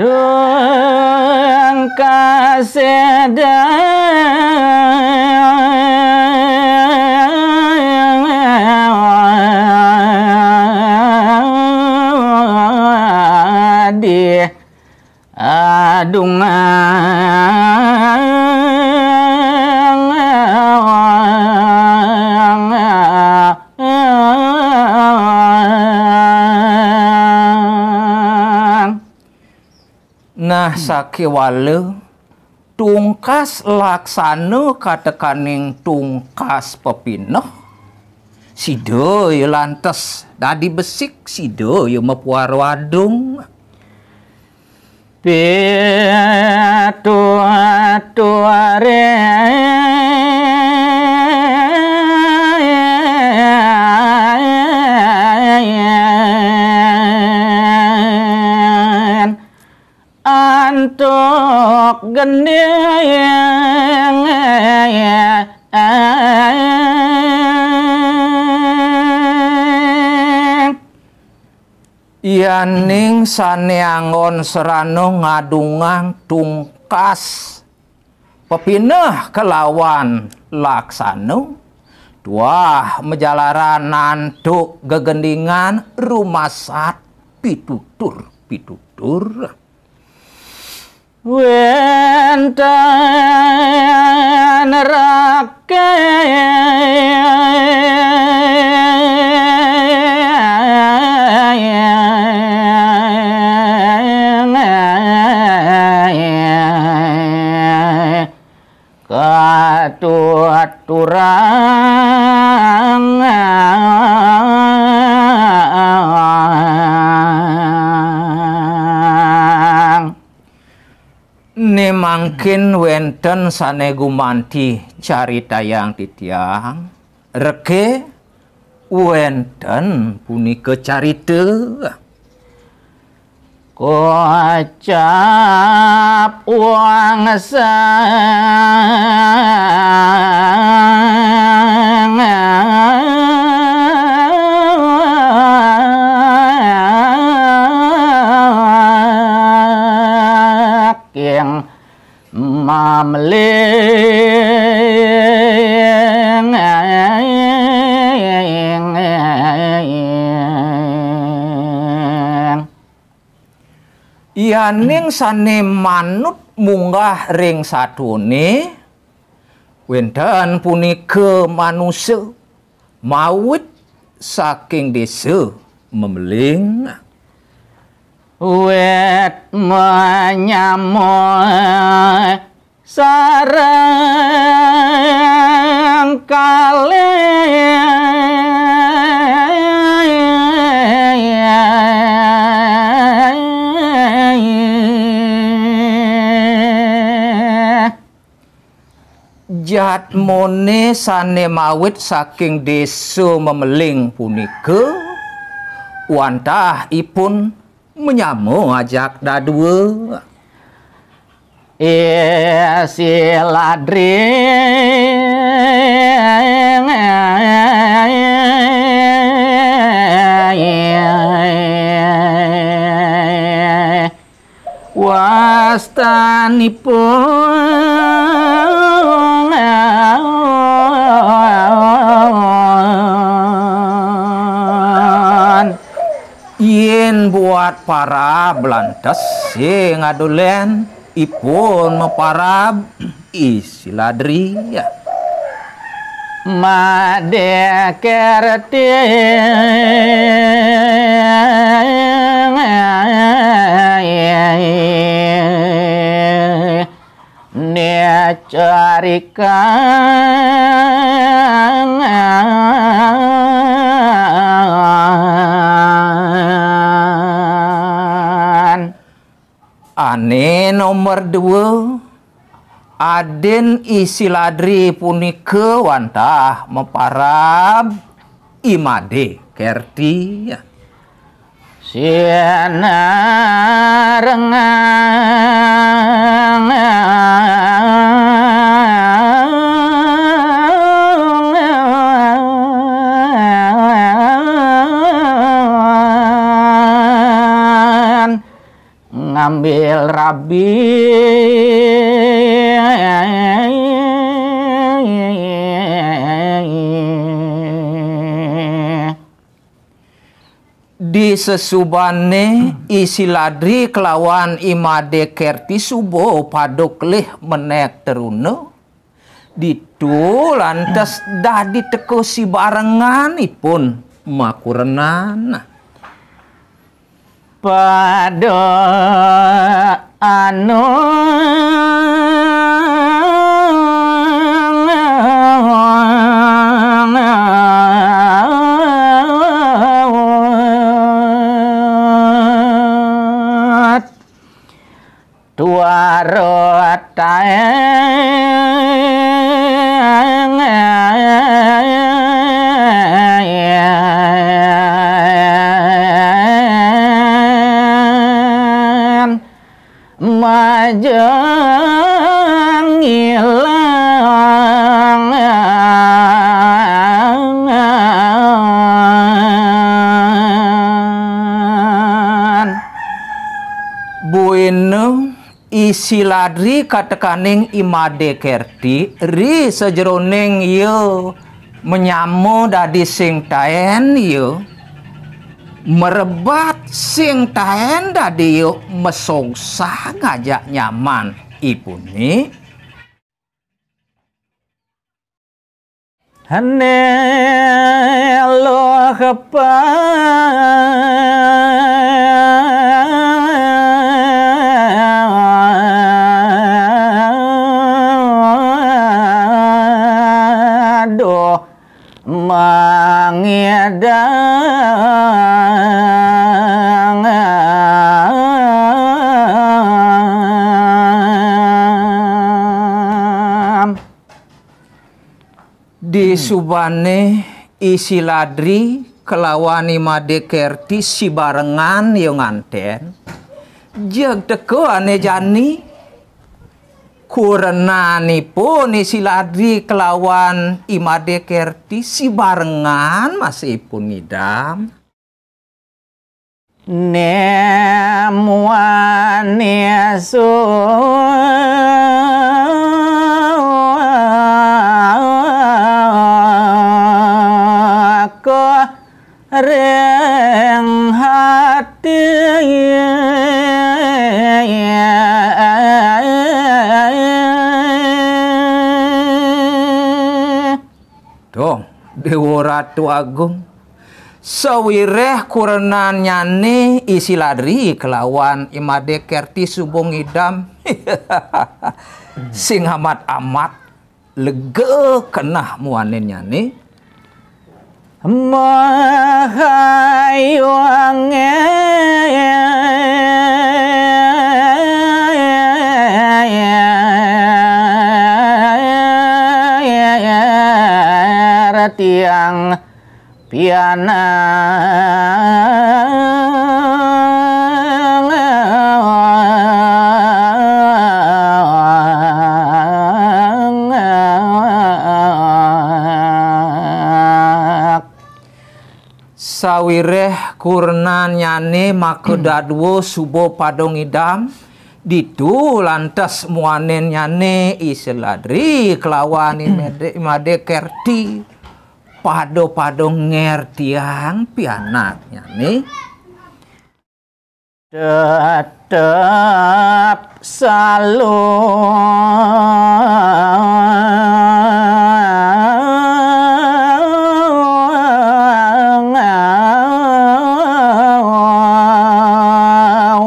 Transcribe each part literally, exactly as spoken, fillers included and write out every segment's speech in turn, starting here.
Tungkas sedang di adungan. Nah, sakéwala tungkas laksana katekaning tungkas pepineh, sida ya lantas dadi besik, sida ya mapuara wadung. Pitu turin antuk gending. Yaning sané anggon srana ngadungang tungkas pepineh kalawan laksana, tuah majalaran antuk gegendingan rumasat pitutur, pitutur. Wénten rakyat katuturang. Né mangkin wénten sané gumanti caritayang titiang, reké wénten punika carita. Kocap wangsa king mameling. Yaning sané manut munggah ring satone, wénten punika manusa mawit saking desa Memeling. Wit manyama sareng kalih. Jadmone sane mawit saking desa Memeling punika, wantah ipun menyama ajak dadua. Ih, si ladri wastanipun. Pat parab lantas sing adolen ipun maparab I Siladri. Madé Kerti nécarikan. Ané nomer dua, adin I Siladri punika wantah maparab I Madé Kerti. Sinareng ngambil rabi. Di sesubané I Siladri kelawan I Madé Kerti suba pada kelih menék teruna, ditu lantas dadi teka sibarengan ipun makurenan. Pada anu tuara taén majeng ilangan. Buina I Siladri katekaning I Madé Kerti ri sajeroning ia manyama dadi sing taén ia, merebat sing taén dadi ia masogsag ajak nyaman ipuné. Néluh paduh mangidang. Disubané I Siladri kelawan I Madé Kerti sibarengan ia ngantén, jeg teka ané jani, kurenanipun I Siladri kelawan I Madé Kerti sibarengan masih ipun ngidam. Némuani suka ring hati. Duh, Déwa Ratu Agung, sawiréh kurenannyané I Siladri kelawan I Madé Kerti suba ngidam. Sing amat-amat lega keneh muaninnyané. Mahayuangé tiang pianak. Sawiréh kurenannyané maka dadua suba pada ngidam, ditu lantas muaninnyané I Siladri kelawan I Madé, I Madé Kerti pada-pada ngertiang pianaknyané. Tetep salu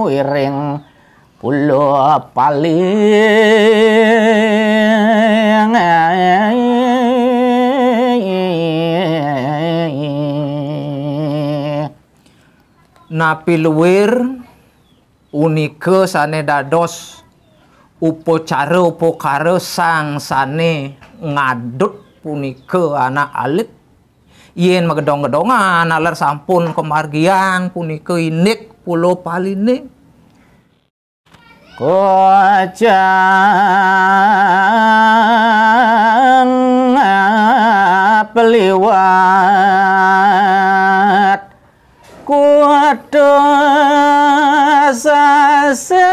wiring pulo pali. Napi luir punika sane dados upacara upakara sang sane ngadut punika anak alit. Yen magedong-gedongan aler sampun kamargiang punika indik pulo paline. Kocang peliwat kutu sasih.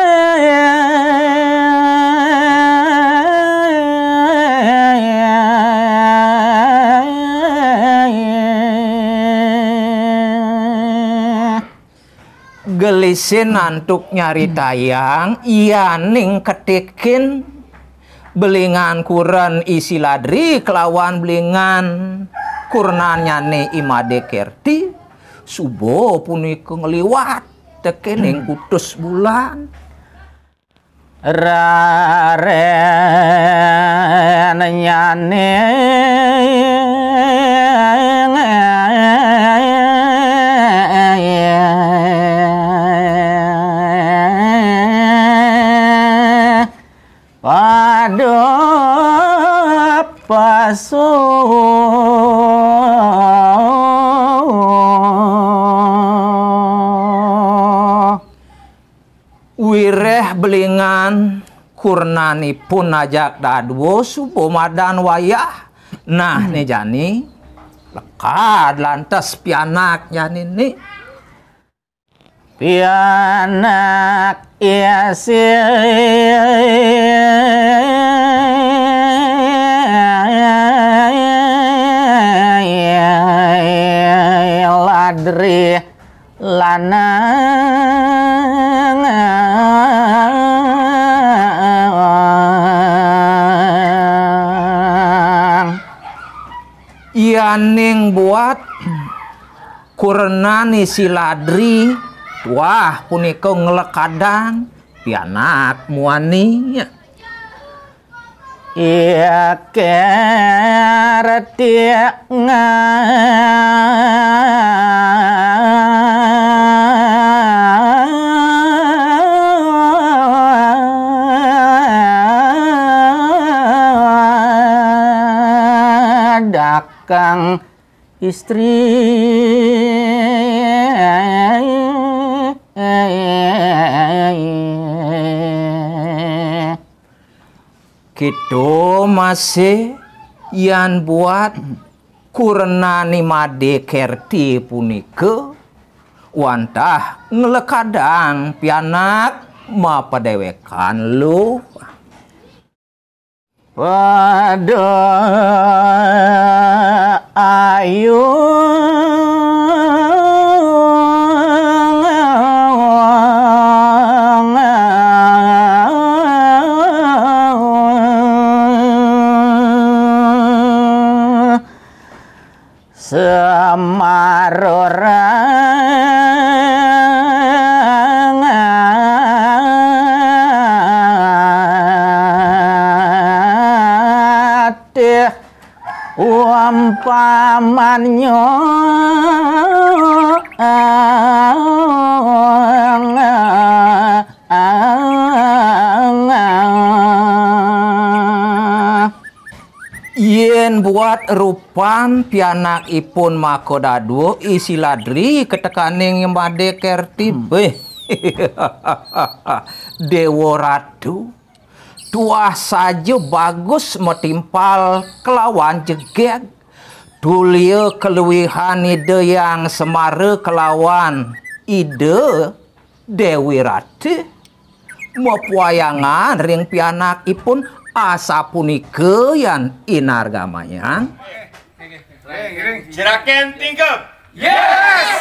Gelisin antuk nyaritayang yaning ketikin belingan kuren Isi Ladri kelawan belingan kurnannyane I Made Kerti, suba punika ngliwat tekening kutus bulan. Rarennyane pada pasu. Wireh belingan kurnanipun ajak dadua suba madan wayah. Nah, ne jani lekad lantas pianak jani ni. Pianak Isi Ladri lanang. Yaning buat kurenan Isi Ladri, wah, punika nglekadang pianak muani. Iya kerti ngadakang istri. Kita masih yan buat kurenani Made Kerti punika wantah nglekadang pianak mapadewekan luh. Pada ayu semarorang atih umpamannya. Yen buat rupan pianakipun maka dadua Isi Ladri ketekaning Made Kerti. Hmm. Beh. Dewa Ratu, tuah saja bagus matimpal kelawan jegeg. Tulia keluihan Ida Yang Semara kelawan Ida Dewi Ratih mapuayangan ring pianakipun asapunika yan inargamayang. Jeraken tingkep. Yes!